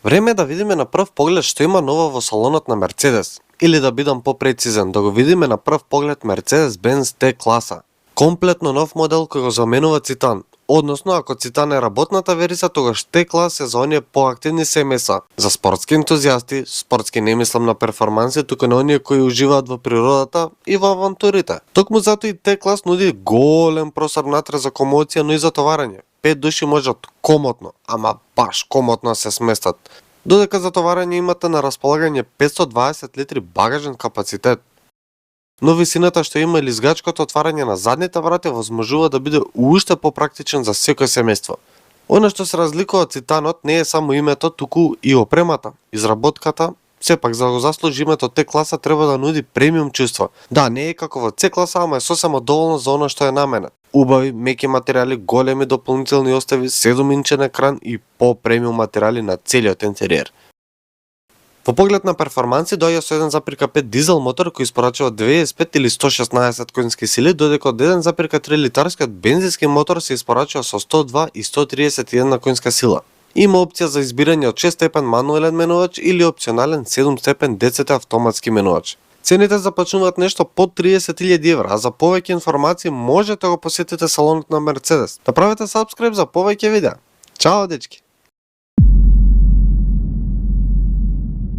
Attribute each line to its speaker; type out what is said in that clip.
Speaker 1: Време е да видиме на прв поглед што има ново во салонот на Мерцедес. Или да бидам попрецизен, да го видиме на прв поглед Mercedes-Benz T-класа. Комплетно нов модел кој го заменува Цитан. Односно, ако Цитан е работната верзија, тогаш T-клас е за оние поактивни семејства. За спортски ентузијасти, спортски не мислам на перформанси, туку на оние кои уживаат во природата и во авантурите. Токму затоа и T-клас нуди голем простор внатре за комоција, но и за товарење. 5 души можат комотно, ама баш комотно се сместат. Додека за товарење имате на располагање 520 литри багажен капацитет. Но висината што има и лизгачкото отварање на задните врати возможува да биде уште попрактичен за секој семејство. Она што се разликува од Цитанот не е само името, туку и опремата. Изработката, сепак за да го заслужи името T-класа треба да нуди премиум чувство. Да, не е како во C-класа, ама е сосема доволно за она што е наменет. Убави, меки материјали, големи дополнителни остави, 7-инчен екран и по-премиум материјали на целиот интериер. Во поглед на перформанси доаѓа со 1,5 дизел мотор кој испорачува 95 или 116 конски сили, додека од 1,3 литарскиот бензински мотор се испорачува со 102 и 131 конска сила. Има опција за избирање од 6 степен мануелен менувач или опционален 7 степен DCT автоматски менувач. Цените започнуваат нешто под 30.000 евра, а за повеќе информации можете да го посетите салонот на Мерцедес. Направете сабскрайб за повеќе видеа. Чао, дечки!